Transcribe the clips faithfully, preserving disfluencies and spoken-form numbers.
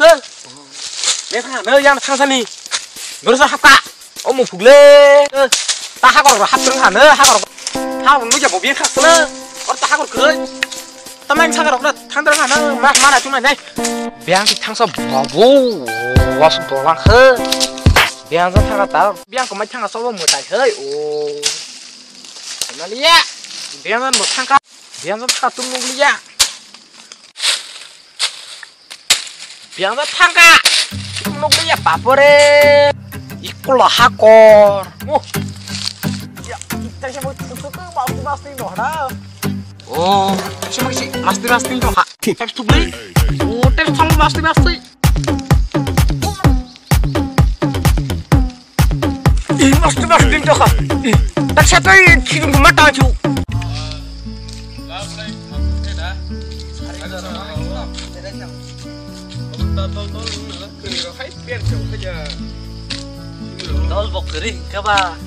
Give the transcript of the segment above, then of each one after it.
Ke? Beng thang no yang thang sani. Guru sa hapka. O mung phugle. Ta hagor hap tong ha no hagor. Ha mung ja bo beng khak le. Or ta hagor khe. Tamang sagarokno thangdra na ma mana chunai nai. Beng ti thangsa babu. Wasu dolang khe. Beng ja thanga ta. Beng ko mai thanga sobo mutai hei o. Naliya. Beng ja mo thangka. Beng ja thanga tum nukliya. Beng ja thangka. Tum nukliya bapore. Ikola hakor. Mo. Ya, kita siapa tutup ke mau mas ni noh na. Oh, siapa sih? Masti masti noh ha. Tep tu beli. Oh, tep sang masti masti. Ih, masti masti noh ha. Ih, tak satu ini kirim ke mata cu. Dol bo kwrwi hwnkhe ba.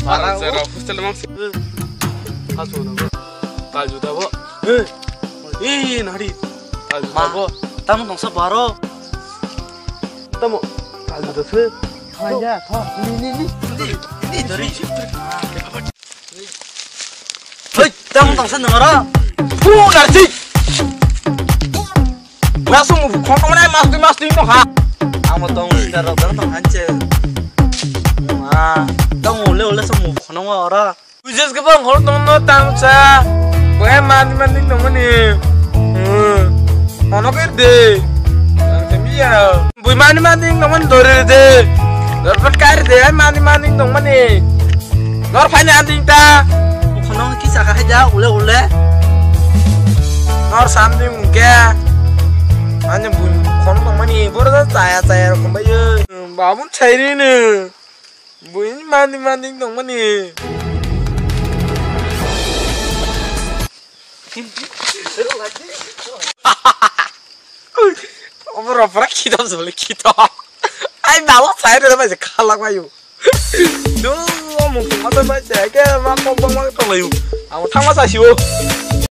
Bara o. Jara hostel mang se. Hasu na bo. Tajuda bo. Eh. Eh, nari. Tajuda bo. Tamo tongsa baro. Tamo. Tajuda se. Thangya, thang. Ni, ni, ni. Ni, ni, ni. Hei, tamo tongsa nangara. Hu, narsi. Masa mu khong tong nai mas dui mas dui tong ha. Amo tong star rok tong hanche. Ma, tong ole ole sa mu khong ora. Ujes ke bang hol tong no tang sa. Boy man man ding tong mani. Hmm. Ono ke de. Tang te mi ya. Bui mani mani tong mani dore de. Dor pat kar de ai mani mani tong mani. Nor phaina anding ta. Khonong kisa kha haja ule ule. Nor samdi mungke. Ani bun khon tongmani boro da chaya chaya rokom bai. Babun chairi ne. Bui mandi mandi tongmani. Obo rok pura khitom se bole khitom. Ai balo sai re bai se khalak bayu. Do mo mo to bai se ke ma ko bang ma to layu. Amo thangma sa siwo.